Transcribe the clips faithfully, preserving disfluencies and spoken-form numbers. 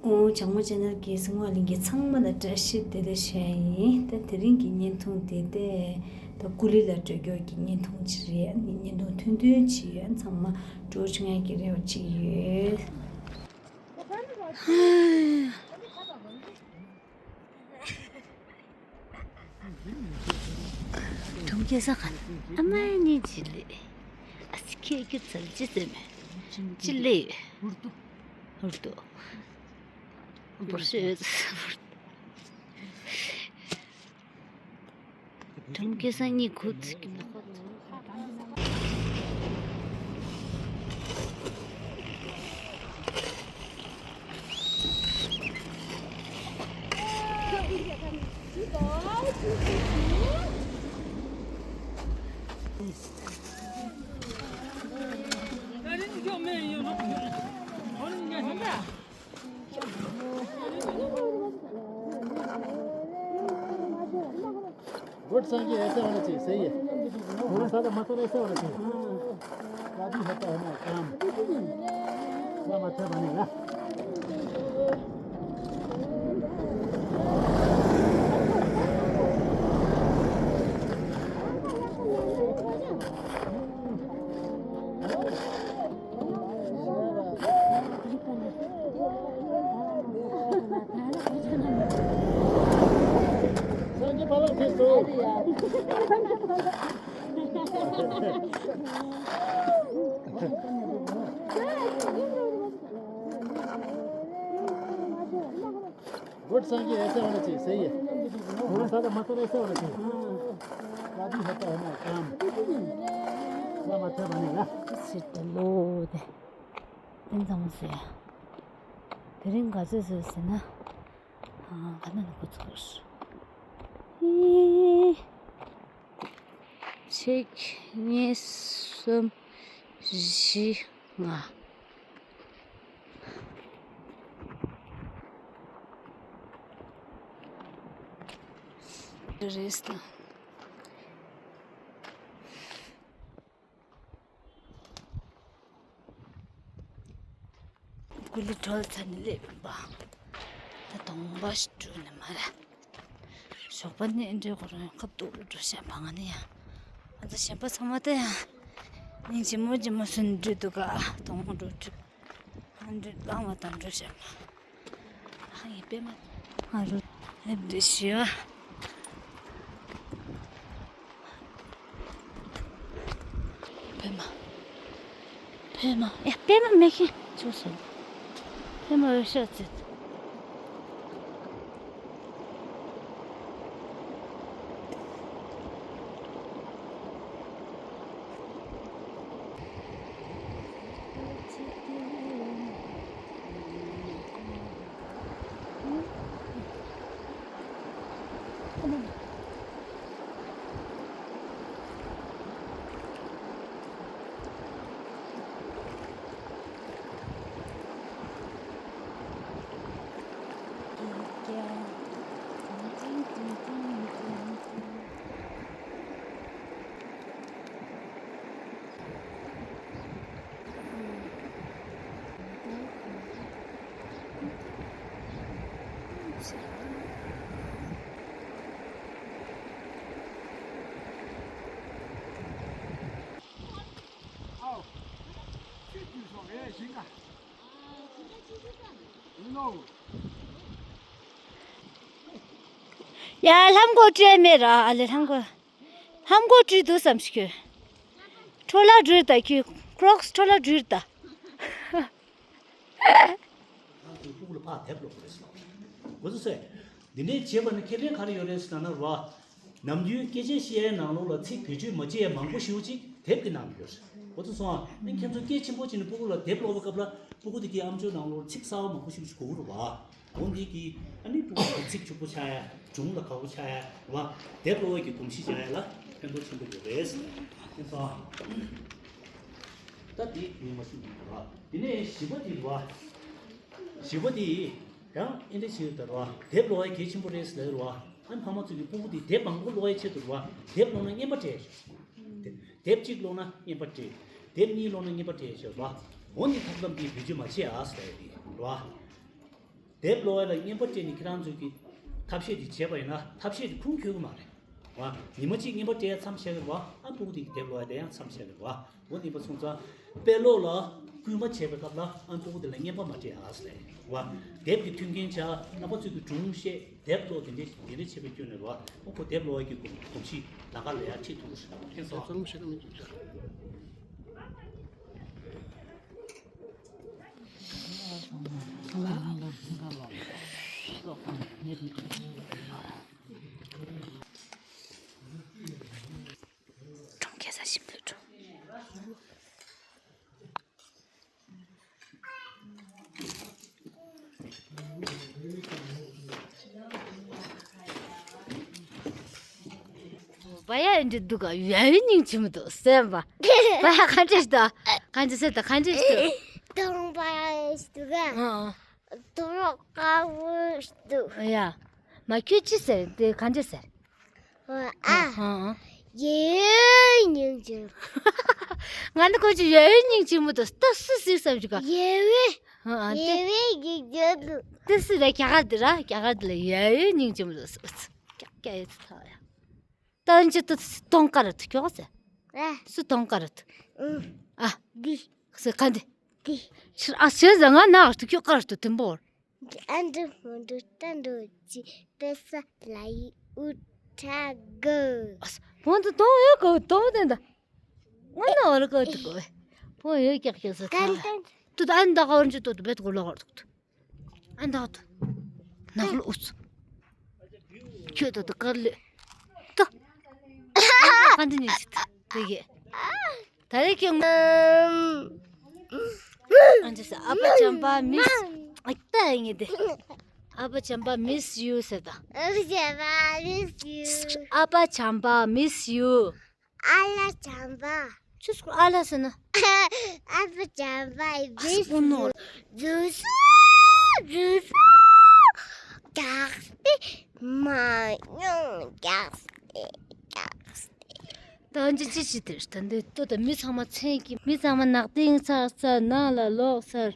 ཨོ། བྱང་མོ་ཅེ་ནལ་གྱི་གཟིགས་མོ་བ་ལྷན་རྒྱས་ཚང་མ་ལ་བཀྲ་ཤིས་བདེ་ལེགས་ཞུ་ཡ་ཡིན། ད་དེ་རིང་གི་བརྙན་ཐུང་དེ་ཏེ་ད་ཀུ་ལི་ལ་འགྲོ་རྒྱུ་གི་བརྙན་ཐུང་ཅིག་རེད། ཨ་ནི་བརྙན་ཐུང་ཐུང་ཐུང་ཅིག་ཡོད། ཚང་མ་འགྲོ་བཅུག་ཡ་གི་རེ་བ་ཅིག་ཡོད། སྒྲུང་སྐྱེལ་ས་ག་ནས་ཨ་མ་གཉིས་ཅི་ལས། ཨ་ཙི་ཁྱེད་ཀྱི་ཚར་ཅི་ཟེར་མེད་ཅི་ལས་ཡོད། ཧུར་ཏོ་ཧུར་ཏོ་འབོར་ཤོད་ཡོད། སྒྲུང་སྐྱེལ་ས་གཉིས་ཁུ་ཚིག་གི་ནག་པ། गुड संगी ऐसे होना चाहिए, सही है। थोड़ा सा तो मत ऐसे होना चाहिए। तभी होता है ना काम। काम अच्छा बनेगा। गुड संगी ऐसे होना चाहिए, सही है। थोड़ा सा तो मत ऐसे होना चाहिए। तभी होता है ना काम। काम अच्छा बनेगा। ཚེ་ད་ལོ་དེ་ཏན་ཙམ་ཟེར། དེ་རིང་ག་ཚོད་ཚོད་ཟེར་ན། ཨ། ག་ན་ནི་འགོ་ཚུགས། ཨི། གཅིག་གཉིས། གསུམ། བཞི། ལྔ། རེས་དང་། ཀུ་ལི་གྲོལ་ཚར་ནས་སླེབས་ཡིན་པ། ད་གདོང་པ་ཞིག་བཀྲུས་ནས་མ་རེད། ཞོགས་པ་ནས་འདྲེ་གོ་རང་ཁ་ཐུག་འགྲོ་བཞིན་པ། ང་ནི་ཡང་ང་ཚོ་གཞན་པ་ཚང་མ་ད་ཡང་སྙིང་རྗེ་མོ་རྗེ་མོ་སུ་འདྲེ་འདུག་ག་གདོང་པ་འགྲོ་བཀྲུས། ཨ་འདྲེ་བླངས་བ་དང་འགྲོ་བཞིན་པ། ཨ་ཡི་པད་མ། ཨ་རུ། ཨེ་འདི་ཤི་བ། པད་མ། པད་མ། ཨེ་པད་མ་མེད་ཁན་ཅོ་སོང་། པད་མ་འོད་ཤོག་ཙིག་ཡ་ལྷམ་གོག་སྤྲད་མེད་ར། ཨ་ལེ་ལྷམ་གོག་ལྷམ་གོག་སྤྲད་འདུག་བསམ་ཞིག་ཁྱོད། འཕྲོ་བརླག་འགྲོ་ད་ཁྱོད། ཀྲོག་སི་འཕྲོ་བརླག་འགྲོ་ད། ཁོང་ཚོའི་སྤུ་གུ་ལ་ཕར་དེབ་ཀློག་དགོས་རེད་ཟེར། འོ་ཙི་སེ། འདི་འདྲའི་བྱས་པ་ནི་ཁེ་ཕན་ག་རེ་ཡོད་རེད་ཟེར་ན་ར། ནམ་རྒྱུན་སྐད་ཆ་བཤད་ཡའི་ནང་ལོགས་ལ་ཚིག་བེད་སྤྱོད་མ་བྱེད་ཡ་མང་པོ་ཞེ་པོ་ཅིག་དེབ་ཀྱི་ནང་ཡོད་རེད། འོ་ཙི་སོང་ཨ། ཨ་ནི་ཁྱེད་ཚོ་སྐད་ཆེན་པོ་བྱས་ནས་སྤུ་གུ་ལ་དེབ་ཀློག་པའི་སྐབས་ལ་སྤུ་གུ་དེ་གའི་ཨམ་ཅོག་ནང་ལོགས་ཚིག་གསར་པ་མང་པོ་ཞེ་པོ་ཅིག་གོ་གི་རེད་བ། འོ་འདི་གིས་ཨ་ནི་སྤུ་གུ་ལ་ཚིག་ཕྱུག་པོ་ཆགས་ཡ། སྒྲུང་ལ་དགའ་པོ་ཆགས་ཡ་རེད་བ། དེབ་ཀློག་ཡ་གི་གོམས་གཤིས་སྦྱང་ཡ་ལ་ཕན་ཐོགས་ཆེན་པོ་ཡོད་རེད། ཨ་ནི་སོང་ཨ། ད་དེ་ཉུང་མ་ཞིག་ཡིན་པ་རེད། དེ་ནས་བཞི་པ་དེ་རེད་བ། བཞི་པ་དེ་ཡང་ཨེ་འདྲ་ཞིག་ཡོད་ད་རེད་བ། དེབ་ཀློག་ཡ་གལ་ཆེན་པོ་རེད་ཟེར་ལབ་རེད་བ། ཨ་ནི་ཕ་མ་ཚོ་གིས་སྤུ་གུ་དེ་དེབ་མང་པོ་ཀློག་ཡ་ཆེད་དུ་རེད་བ། དེབ་ཀློག་ན་རྔན་པ་སྤྲད་ཤོག་དེབ་གཅིག་ཀློག་ན་རྔན་པ་སྤྲད། དེབ་གཉིས་ཀློག་ན་རྔན་པ་སྤྲད་ཤོག་རེད་བ། འོ་འདི་ཐབས་ལམ་དེ་བེད་སྤྱོད་མ་བྱེད་ཨ་ཟེར་ཡ་དེ་རེད་བ། དེབ་ཀློག་ཡ་ལ་རྔན་པ་སྤྲད་ནས་ཁྱེད་རང་ཚོས་ཀྱི་ཐབས་ཤེས་དེ་བྱས་པ་ཡིན་ན་ཐབས་ཤེས་དེ་ཁུངས་འཁྱོལ་གི་མ་རེད་བ། ཉི་མ་གཅིག་རྔན་པ་སྤྲད་ཡ་མཚམས་བཞག་གི་རེད་བ། ཨ་སྤུ་གུ་དེ་གི་དེབ་ཀློག་ཡ་དེ་ཡང་མཚམས་བཞག་གི་རེད་བ། འོ་ནི་པ་སོང་ཙང་དཔེ་ཀློག་ལ་སྐུལ་མ་བྱེད་པའི་སྐབས་ལ་ཨ་སྤུ་གུ་དེ་ལ་རྔན་པ་མ་སྤྲད་ཨ་ཟེར་ལེ་བ། དེབ་ཀྱི་མཐུན་རྐྱེན་བྱ་རྣམ་པ་ཚོས་ཀྱི་སྒྲུང་བཤད་དེབ་ཀློག་དེ་འདྲས་དེ་འདྲས་བྱེད་པའི་སྐྱོན་ནས་རེད་བ། ཨ་ཁོ་དེབ་ཀློག་ཡ་གི་གོམས་གཤིས་ལག་ཁ་ལ་ཡ་ཁྲིད་ཐུབ་ཀྱི་རེད། ཁྱེད་ཚོ། གྲོང་ཁྱེར་ས་ཞིམ་པོ་གྲོང་། བ་ཡ་འདི་འདུག་ག་ཡ་ཡི་སྙིང་རྗེ་མོ་འདུག་སེམས་པ། བ་ཡ་ག་འདྲས་འདུག་ག་འདྲས་སེ་ད་ག་འདྲས་འདུག་དང་བ་ཡ་འདུག་ག་ཨང་། དུ་རོག་དཀར་པོ་འདུག་ཡ། མ་ཁྱོད་ཅི་ཟེར་དེ་ག་འདྲས་ཟེར། ཨ། ཨ། ཡེ་སྙིང་རྗེ། ང་ནི་ཁོ་ཅི་ཡེ་སྙིང་རྗེ་མོ་དང་ལྟ་སུ་ཟིག་བསམ་གྱི་ག་ཡེ་ཡེ་སྙིང་རྗེ་མོ། ལྟ་སུ་ར་རྒྱ་གར་དེ་ར་རྒྱ་གར་དེ་ལ་ཡེ་སྙིང་རྗེ་མོ་དང་ལྟ་སུ་ཀྱག་ཀྱག་ཡེ་ཚ་ཐག་ཡ། ད་འཇི་ཏུ་སུ་དོང་ཀ་ར་ཐུ་ཁྱོག་ཟེར། ཨ། སུ་དོང་ཀ་ར་ཐུ། ཨ། འདི། སུ་ཁ་འདི། འདི། ཨ་སུ་ཟ་ང་ན་ཐུ་ཁྱོག་ཀ་ར་ཐུ་དུམ་བོར། ཨ་འདྲ་མོ་འདྲ་ཏ་འདྲ་ཅི་པེ་ས་ལ་ཡི་ཨུ་ཁྲ་གི། ཨ་སུ་བོང་དུ་དོང་ཡོད་གོ་དོང་དེ་འདྲ། ང་ན་བར་གོ་ཐུ་གོ་བོང་ཡོད་ཀྱག་ཀྱག་ཟེར་ཐ། ཏུ་ད་ཨ་འདྲ་ག་བར་འཇི་ཏུ་ཏུ་བེད་གོ་ལོག་གར་ཐུ། ཨ་ད་དུ། ནག་ལོ་ཨུ་ཚུ། ཁྱོད་ད་དུ་དཀར་ལེ། ད། ག་འདི་ཉིད་ཅི་ད་གེ་ད་རེ་ཁྱོད། ཨ་འདི་ས་ཨ་པ་བྱམས་པ་མིས། ཨ་ད་ངེ་དེ། ཨ་པ་བྱམས་པ་མིས་ཡུ་ཟེར་ད། ཨ་པ་བྱམས་པ་མིས་ཡུ། ཨ་ལ་བྱམས་པ། ཅི་སྐུ་ཨ་ལ་ཟེར་ན། ཨ་ཕ་བྱམས་པ་ཨ་སྐུ་ནོར། རྫུ་སུ་རྫུ་སུ། རྒྱགས་ཏེ་མ་ཡོང་རྒྱགས་ཏེ་རྒྱགས་ཏེ། ད་འཇི་ཅི་ཅི་དེར་ད་འདི་ལྟོ་ད་མི་ཚང་མ་མཚན་གྱི་མི་ཚང་མ་ནག་ཏིང་ཚག་ཚ་ནང་ལ་ལོག་ཚར།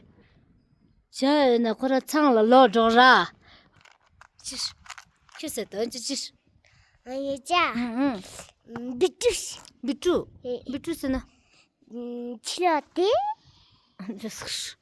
བྱ་ཡོད་ན་ཁོ་ར་ཚང་ལ་ལོག་འགྲོ་ར། ཅི། ཁྱོད་ཟེར་དོན་ཅི་ཅི། ཨ་ཡེ་ཅ། ཨང་ཨང་། བི་ཀྲུ། བི་ཀྲུ། ཨེ། བི་ཀྲུ་ཟེར་ན། ཁྱི་ར་དེ། འདི་སུ།